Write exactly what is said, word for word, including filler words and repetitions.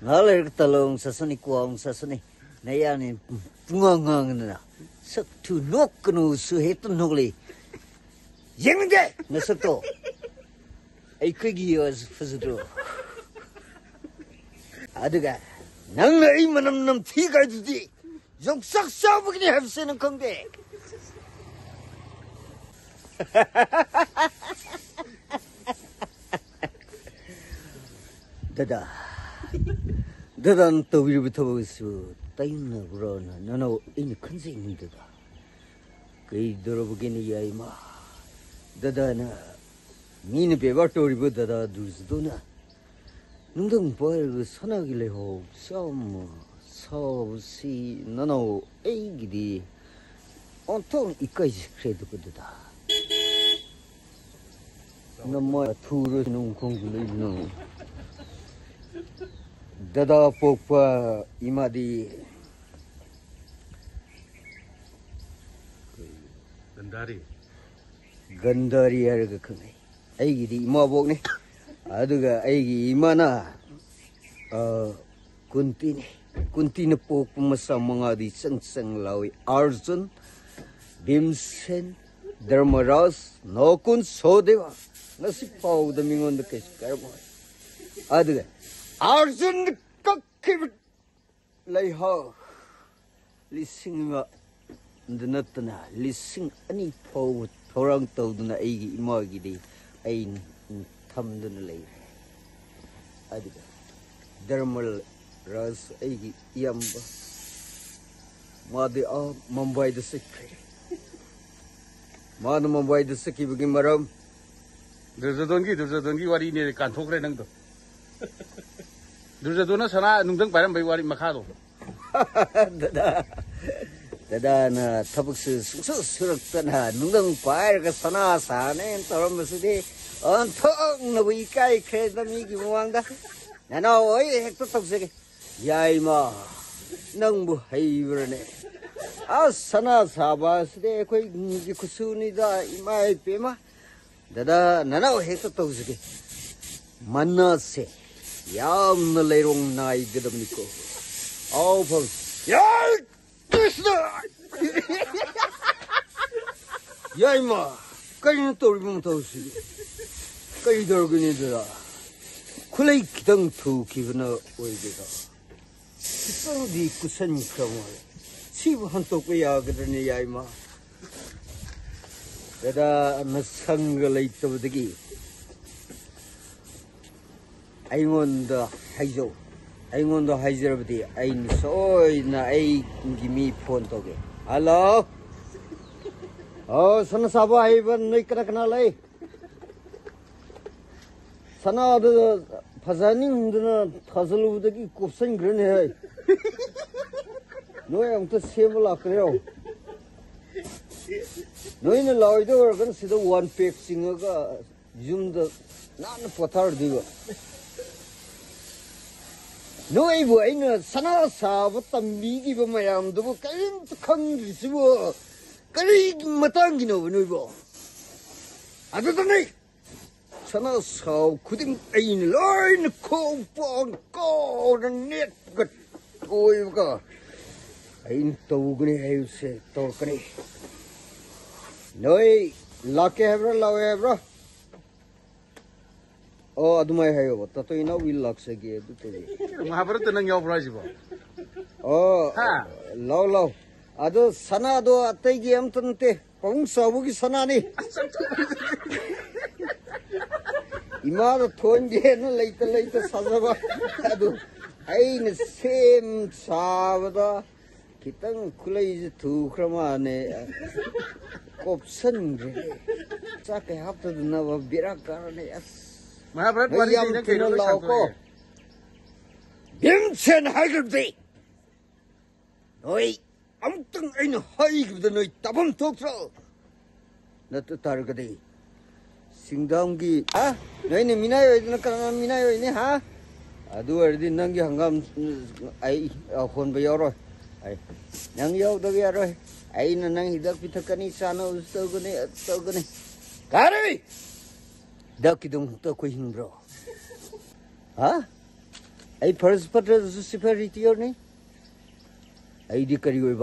ꯉꯥꯏꯍꯥꯛ ꯂꯩꯔꯒ ꯇꯂꯣꯡ ꯆꯠꯁꯅꯤ, ꯀ꯭ꯋꯥꯡ ꯆꯠꯁꯅꯤ꯫ ꯅꯌꯥꯅꯤ ꯄꯨꯡꯉꯥꯡ ꯉꯥꯡꯗꯅ꯫ ꯁꯛ ꯊꯨ ꯅꯣꯛꯀꯅꯨꯁꯨ ꯍꯦꯛꯇ ꯅꯣꯛꯂꯤ꯫ ꯌꯦꯡꯅꯤꯡꯗꯦ ꯅꯁꯛꯇꯣ꯫ ꯑꯩꯈꯣꯏꯒꯤ ꯌꯣꯁ ꯐꯖꯗ꯭ꯔꯣ? ꯑꯗꯨꯒ ꯅꯪꯅ ꯑꯩ ꯃꯅꯝ ꯅꯝꯊꯤ ꯀꯥꯏꯗꯨꯗꯤ ꯌꯣꯡꯆꯥꯛ ꯆꯥꯕꯒꯤꯅꯤ ꯍꯥꯏꯕꯁꯦ ꯅꯪ ꯈꯪꯗꯦ꯫ ꯗꯗꯥ, ꯗꯗꯥꯅ ꯇꯧꯕꯤꯔꯤꯕ ꯊꯕꯛ ꯑꯁꯤꯕꯨ ꯇꯥꯏꯌꯣꯟꯅꯕ꯭ꯔꯣꯅ ꯅꯅꯥꯎ ꯑꯩꯅ ꯈꯟꯖꯩꯅꯤ ꯗꯗꯥ꯫ ꯀꯩꯗꯧꯔꯕꯒꯦꯅꯦ ꯌꯥꯏꯃ? ꯗꯗꯥꯅ ꯃꯤꯅ ꯕꯦꯕꯥꯔ ꯇꯧꯔꯤꯕ ꯗꯗꯥ ꯗꯨꯔꯖꯗꯣꯟꯅ ꯅꯨꯡꯗꯪ ꯄꯥꯏꯔꯒ ꯁꯅꯥꯒꯤ ꯂꯩꯍꯥꯎ ꯆꯥꯝꯃ ꯁꯥꯕꯁꯤ ꯅꯅꯥꯎ ꯑꯩꯒꯤꯗꯤ ꯑꯣꯟꯊꯣꯛꯅ ꯏꯀꯥꯏꯖꯈ꯭ꯔꯦ ꯑꯗꯨꯒ ꯗꯗꯥ꯫ ꯅꯃꯥꯏ ꯊꯨꯔ ꯅꯨꯡꯈꯣꯡꯗꯨ ꯂꯩꯕꯅꯣ? ꯗꯗꯥ ꯄꯣꯛꯄ ꯏꯃꯥꯗꯤ ꯒꯟꯙꯥꯔꯤ꯫ ꯒꯟꯙꯥꯔꯤ ꯍꯥꯏꯔꯒ ꯈꯪꯅꯩ꯫ ꯑꯩꯒꯤꯗꯤ ꯏꯃꯥꯕꯣꯛꯅꯤ꯫ ꯑꯗꯨꯒ ꯑꯩꯒꯤ ꯏꯃꯥꯅ, ꯑ, ꯀꯨꯟꯇꯤꯅꯤ꯫ ꯀꯨꯟꯇꯤꯅ ꯄꯣꯛꯄ ꯃꯆꯥ ꯃꯉꯥꯗꯤ ꯆꯪ ꯆꯪ ꯂꯥꯎꯏ: ꯑꯥꯔꯖꯨꯟ, ꯚꯤꯝꯁꯦꯟ, ꯙꯔꯃꯔꯥꯖ, ꯅꯣꯀꯨꯟ, ꯁꯣꯗꯦꯕ꯫ ꯉꯁꯤ ꯐꯥꯎꯕꯗ ꯃꯤꯉꯣꯟꯗ ꯀꯩꯁꯨ ꯀꯥꯏꯔꯝꯃꯣꯏ꯫ ꯑꯗꯨꯒ ꯑꯥꯔꯖꯨꯟ ꯀꯛꯈꯤꯕ ꯂꯩꯍꯥꯎ ꯂꯤꯁꯤꯡ ꯑꯃ ꯗ ꯅꯠꯇꯅ ꯂꯤꯁꯤꯡ ꯑꯅꯤ ꯐꯥꯎꯕ ꯊꯧꯔꯥꯡ ꯇꯧꯗꯨꯅ ꯑꯩꯒꯤ ꯏꯃꯥꯒꯤꯗꯤ ꯑꯩ ꯊꯝꯗꯨꯅ ꯂꯩꯔꯦ꯫ ꯑꯗꯨꯒ ꯙꯔꯃ ꯔꯥꯖ ꯑꯩꯒꯤ ꯏꯌꯥꯝꯕ, ꯃꯥꯗꯤ ꯑꯥ ꯃꯨꯝꯕꯥꯏꯗ ꯆꯠꯈ꯭ꯔꯦ꯫ ꯃꯥꯅ ꯃꯨꯝꯕꯥꯏꯗ ꯆꯠꯈꯤꯕꯒꯤ ꯃꯔꯝ, ꯗꯨꯔꯖꯣꯙꯣꯟꯒꯤ, ꯗꯨꯔꯖꯣꯙꯣꯟꯒꯤ ꯋꯥꯔꯤꯅꯦ, ꯀꯥꯟꯊꯣꯛꯈ꯭ꯔꯦ ꯅꯪꯗꯣ꯫ ꯗꯨꯔꯖꯣꯙꯣꯟꯅ ꯁꯅꯥ ꯅꯨꯡꯊꯪ ꯄꯥꯏꯔꯝꯕꯩ ꯋꯥꯔꯤ ꯃꯈꯥꯗꯣ꯫ ꯗꯗꯥ, ꯗꯗꯥꯅ ꯊꯕꯛꯁꯨ ꯁꯨꯡꯁꯨ ꯁꯨꯔꯛꯇꯅ ꯅꯨꯡꯊꯪ ꯄꯥꯏꯔꯒ ꯁꯅꯥ ꯁꯥꯅꯦꯅ ꯇꯧꯔꯝꯕꯁꯤꯗꯤ ꯑꯣꯟꯊꯣꯛꯅꯕꯨ ꯏꯀꯥꯏꯈ꯭ꯔꯦꯗ ꯃꯤꯒꯤ ꯃꯃꯥꯡꯗ꯫ ꯅꯅꯥꯎ ꯑꯩ ꯍꯦꯛꯇ ꯇꯧꯖꯒꯦ꯫ ꯌꯥꯏꯃ, ꯅꯪꯕꯨ ꯍꯩꯕ꯭ꯔꯅꯦ? ꯑꯁ, ꯁꯅꯥ ꯁꯥꯕ ꯑꯁꯤꯗꯤ ꯑꯩꯈꯣꯏꯒꯤ ꯈꯨꯠꯁꯨꯅꯤꯗ, ꯏꯃꯥ ꯏꯄꯦꯝꯃ꯫ ꯗꯗꯥ, ꯅꯅꯥꯎ ꯍꯦꯛꯇ ꯇꯧꯖꯒꯦ꯫ ꯃꯅꯥꯁꯦ ꯌꯥꯝꯅ ꯂꯩꯔꯣꯡ ꯅꯥꯏꯒꯗꯕꯅꯤꯀꯣ꯫ ꯑꯥꯎ, ꯐꯝ꯫ ꯌꯥꯏ! ꯀ꯭ꯔꯤꯁꯅ! ꯌꯥꯏꯃ, ꯀꯔꯤꯅꯣ ꯇꯧꯔꯤꯕ ꯃꯇꯧꯁꯤꯗꯤ? ꯀꯔꯤ ꯇꯧꯔꯒꯅꯤ ꯑꯗꯨꯗ? ꯈꯨꯠꯂꯩ ꯈꯤꯇꯪ ꯊꯨꯈꯤꯕꯅ ꯑꯣꯏꯒꯦꯔꯥ? ꯈꯤꯇꯪꯗꯤ ꯀꯨꯁꯟꯈ꯭ꯔ ꯃꯥꯜꯂꯦ꯫ ꯁꯤꯕꯨ ꯍꯟꯇꯣꯛꯄ ꯌꯥꯒꯗ꯭ꯔꯅꯦ, ꯌꯥꯏꯃ? ꯗꯗꯥ, ꯅꯁꯪꯒ ꯂꯩꯇꯕꯗꯒꯤ ꯑꯩꯉꯣꯟꯗ ꯍꯥꯏꯖꯧ꯫ ꯑꯩꯉꯣꯟꯗ ꯍꯥꯏꯖꯔꯕꯗꯤ ꯑꯩꯅ ꯁꯣꯏꯗꯅ ꯑꯩꯒꯤ ꯃꯤ ꯐꯣꯟ ꯇꯧꯒꯦ꯫ ꯍꯜꯂꯣ? ꯑꯣ, ꯁꯅꯥ ꯁꯥꯕ ꯍꯩꯕ ꯅꯣꯏ ꯀꯅꯥ ꯀꯅꯥ ꯂꯩ? ꯁꯅꯥꯗꯨ ꯐꯖꯍꯟꯅꯤꯡꯗꯅ ꯊꯥꯖꯤꯜꯂꯨꯕꯗꯒꯤ ꯀꯣꯞꯁꯟꯈ꯭ꯔꯦꯅꯦ ꯍꯦ꯫ ꯅꯣꯏ ꯑꯃꯨꯛꯇ ꯁꯦꯝꯕ ꯂꯥꯛꯀꯦꯔꯣ? ꯅꯣꯏꯅ ꯂꯥꯛꯑꯣꯏꯗ ꯑꯣꯏꯔꯒꯅ ꯁꯤꯗ ꯋꯥꯟ ꯄꯦꯛ ꯆꯤꯡꯉꯒ ꯌꯨꯝꯗ ꯅꯥꯟꯅ ꯄꯣꯊꯥꯔꯗꯣꯏꯕ꯫ ꯅꯣꯏꯕꯨ ꯑꯩꯅ ꯁꯅꯥ ꯁꯥꯕ ꯇꯝꯕꯤꯈꯤꯕ ꯃꯌꯥꯝꯗꯨꯕꯨ ꯀꯔꯤꯝꯇ ꯈꯪꯗ꯭ꯔꯤꯁꯤꯕꯨ ꯀꯔꯤ ꯃꯇꯥꯡꯒꯤꯅꯣꯕ ꯅꯣꯏꯕꯣ? ꯑꯗꯨꯗꯅꯦ ꯁꯅꯥ ꯁꯥꯎ ꯈꯨꯗꯤꯡ ꯑꯩꯅ ꯂꯣꯏꯅ ꯈꯣꯡꯄꯥꯡ ꯀꯥꯎꯅ ꯅꯦꯠꯀ ꯀꯣꯏꯕꯒ ꯑꯩꯅ ꯇꯧꯒꯅꯤ ꯍꯥꯏꯕꯁꯦ ꯇꯧꯔꯛꯀꯅꯤ꯫ ꯅꯣꯏ ꯂꯥꯛꯀꯦ ꯍꯥꯏꯕ꯭ꯔꯥ, ꯂꯥꯛꯑꯣꯏ ꯍꯥꯏꯕ꯭ꯔꯥ? ꯑꯣ, ꯑꯗꯨꯃꯥꯏ ꯍꯥꯏꯌꯣꯕ, ꯇꯥꯇꯣ ꯏꯅꯥꯎꯕꯤ ꯂꯥꯛꯆꯒꯦ ꯑꯗꯨ ꯇꯧꯒꯦ꯫ ꯃꯍꯥꯚꯥꯔꯠꯇ ꯅꯪ ꯌꯥꯎꯕ꯭ꯔꯣ ꯍꯥꯏꯁꯤꯕꯣ? ꯑꯣ, ꯍꯥ? ꯂꯥꯎ ꯂꯥꯎ꯫ ꯑꯗꯣ ꯁꯅꯥꯗꯣ ꯑꯇꯩꯒꯤ ꯑꯝꯇ ꯅꯠꯇꯦ, ꯄꯥꯕꯨꯡ ꯆꯥꯎꯕꯒꯤ ꯁꯅꯥꯅꯤ꯫ ꯏꯃꯥꯗ ꯊꯣꯟꯒꯦꯅ ꯂꯩꯇ ꯂꯩꯇ ꯁꯥꯖꯕ ꯑꯗꯨ ꯑꯩꯅ ꯁꯦꯝ ꯁꯥꯕꯗ ꯈꯤꯇꯪ ꯈꯨꯠꯂꯩꯁꯦ ꯊꯨꯈ꯭ꯔ ꯃꯥꯜꯂꯦ꯫ ꯀꯣꯞꯁꯟꯈ꯭ꯔꯦ꯫ ꯆꯥꯛ ꯀꯩ ꯍꯥꯞꯇꯗꯅꯕ ꯕꯦꯔꯥ ꯀꯥꯔꯅꯤ꯫ ꯑꯁ, ꯃꯍꯥꯚꯥꯔꯠ ꯅꯣꯏ ꯋꯥꯔꯤꯗꯤ ꯌꯥꯝ ꯅꯪ ꯊꯨꯅ ꯀꯩꯅꯣ ꯂꯣꯏ ꯂꯥꯛꯑꯣꯀꯣ꯫ ꯁꯥꯡꯇꯣꯛꯑꯦ꯫ ꯚꯤꯝꯁꯦꯟ ꯍꯥꯏꯈ꯭ꯔꯕꯗꯤ ꯅꯣꯏ ꯑꯃꯨꯛꯇꯪ ꯑꯩꯅ ꯍꯥꯏꯈꯤꯕꯗ ꯅꯣꯏ ꯇꯥꯐꯝ ꯊꯣꯛꯇ꯭ꯔꯣ? ꯅꯠꯇ ꯇꯥꯔꯒꯗꯤ ꯁꯤꯡꯗꯥꯝꯒꯤ, ꯍꯥ? ꯅꯣꯏꯅ ꯃꯤꯅꯥꯏ ꯑꯣꯏꯗꯅ ꯀꯅꯥꯅ ꯃꯤꯅꯥꯏ ꯑꯣꯏꯅꯤ, ꯍꯥ? ꯑꯗꯨ ꯑꯣꯏꯔꯗꯤ ꯅꯪꯒꯤ ꯍꯪꯒꯥꯝ ꯑꯩ ꯍꯣꯟꯕ ꯌꯥꯎꯔꯣꯏ꯫ ꯑꯩ, ꯅꯪ ꯌꯥꯎꯗꯕ ꯌꯥꯔꯣꯏ꯫ ꯑꯩꯅ ꯅꯪ ꯍꯤꯗꯥꯛ ꯄꯤꯊꯛꯀꯅꯤ, ꯆꯥꯅꯕꯁꯨ ꯇꯧꯒꯅꯤ, ꯑꯗꯨ ꯇꯧꯒꯅꯤ꯫ ꯀꯔꯤ? ꯍꯤꯗꯥꯛꯀꯤꯗꯃꯛꯇ ꯑꯩꯈꯣꯏ ꯍꯤꯡꯕ꯭ꯔꯣ? ꯍꯥ? ꯑꯩ ꯐꯥꯔꯁ ꯄꯇ꯭ꯔꯗꯁꯨ ꯁꯤꯐꯥꯏ ꯔꯤꯇꯤꯌꯔꯅꯤ꯫ ꯑꯩꯗꯤ ꯀꯔꯤ ꯑꯣꯏꯕ?